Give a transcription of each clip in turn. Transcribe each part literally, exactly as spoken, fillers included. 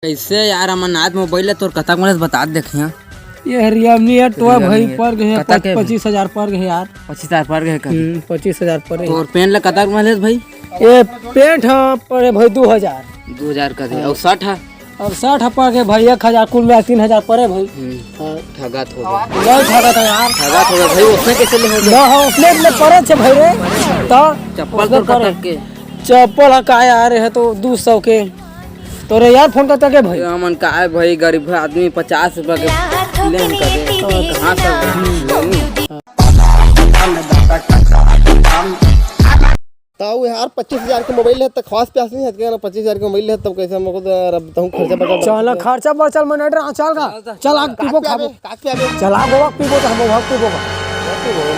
कइसे यार, अमरनाथ मोबाइल ला तोर कतक मिले बता देख इहाँ। ये Realme है, तो Realme भाई है। पर गए हैं, कतक पच-, है भाई? पच्चीस हजार पर गए यार। पच्चीस हजार पर गए कभी? हम्म, पच्चीस हजार पर है। तोर पेन ला कतक मिले भाई? ये पेंट है पर है भाई दो हजार। दो हजार का दे, हाँ। और शर्ट है? और शर्ट है पर गए भाई एक हजार, कुल मिला तीन हजार पर है भाई। हम्म। हाँ। ठगत हो गया। नहीं ठगत है यार। ठगत हो गया भाई, उसने कैसे ले हो गया? ना हो, उसने इतने पड़े छे भाई रे। तो चप्पल उसने तो पड़े। कतक के? चप्पल है का यार, है तो दो सौ के। तोरे यार फोन करता के भाई? हमन का है भाई, गरीब आदमी पचास रुपया के लेन कर दे। कहाँ से लेनी? ताऊ यार, पच्चीस हजार के मोबाइल है, त खवास प्यास नहीं है, क्या ना, पच्चीस हजार के मोबाइल है, तब कैसे हमको तो अब तहूँ खर्चा बर्चा चल, खर्चा बर्चा में नहीं रहा, चल का? चल, आग पीबो, खाबो। काच पे आबे। चल, आग होगा, पीबो, तो हम होगा, पीबो का।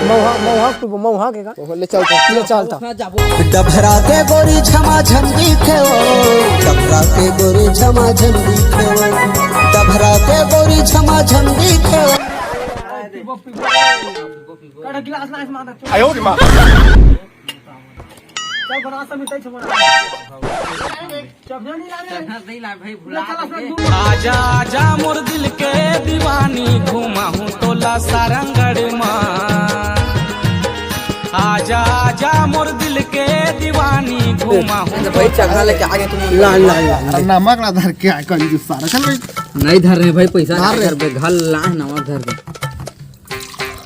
मौहा, मौहा पीबो, मौहा के का? ओहो, ले चल, चल। ले चल, चल। डभरा के गोरी झमा झम दिखे हो, डभरा के गोरी झमा झम दिखे हो, डभरा के गोरी झमा झम दिखे हो। पीबो, पीबो। कड़ा गिलास लाइस मार दे। आयो रे माँ। चल बना सब मिलते हैं, चल बना। चल नहीं ला रहे। चल नहीं ला भाई, भुला चल, दे। चल, चल। आजा आजा मोर दिल के दीवानी, घुमाहूँ तोला सारंगढ़ मा। आजा आजा मोर दिल के दीवानी, घुमाहूँ तो भाई चखना लेके आ गए तुम। ला, ला, ला, ला। नमक ना धर के आए कंजूस सारा। चल भाई। नहीं धर रहे भाई, पैसा धर नहीं रहे। धर बे, घर ला नमक धर दे।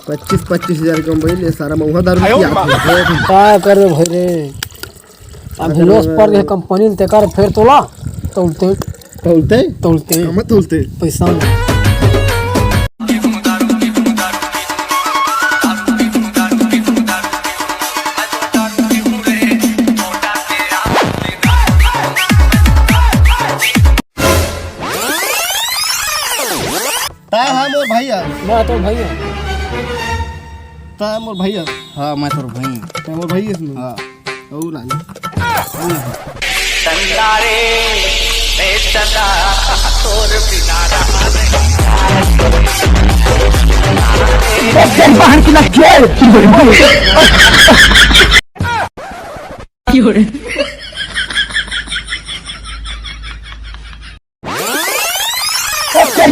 पच्चीस, पच्चीस हजार के मोबाइल, ये सारा महुआ दारू आयो पिया माँ। था। का करे भाई रे? अब अगर हिलोस पर ये कंपनी ने तेकर फेर तोला, तौलते, तौलते? तौलते। कम तौलते। पैसा में। ता हा मोर भैया। मैं तोर भैया। ता मोर भैया। हाँ, मैं तोर भैया। ता मोर भैया इसमें। हाँ। ओ लाली। ओ लाली। तेरी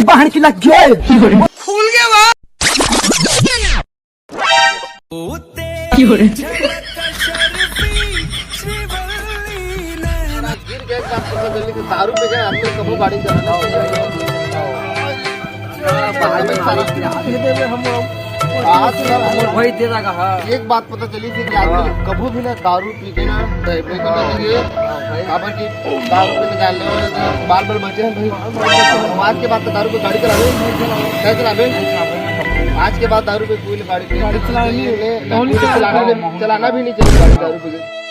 बहन की लग गई। फूल गया बा। गिर गए, एक बात पता चली कि दारू पी के आपने कबो गाड़ी चलाना हो। आज ना मोर भाई दे रहा, हाँ। एक बात पता चली थी कि आदमी हाँ। कभू भी ना दारू पी के ना ड्राइवरी करना चाहिए। हाँ भाई। काबर कि दारू पी के जान ले, बाल बाल बचे हैं भाई। आज के बाद तो दारू पे गाड़ी चलावे, क्या चलावे? आज के बाद दारू पे कोई गाड़ी गाड़ी चलानी नहीं। नहीं, नहीं, चलाना भी नहीं चाहिए गाड़ी दारू पे।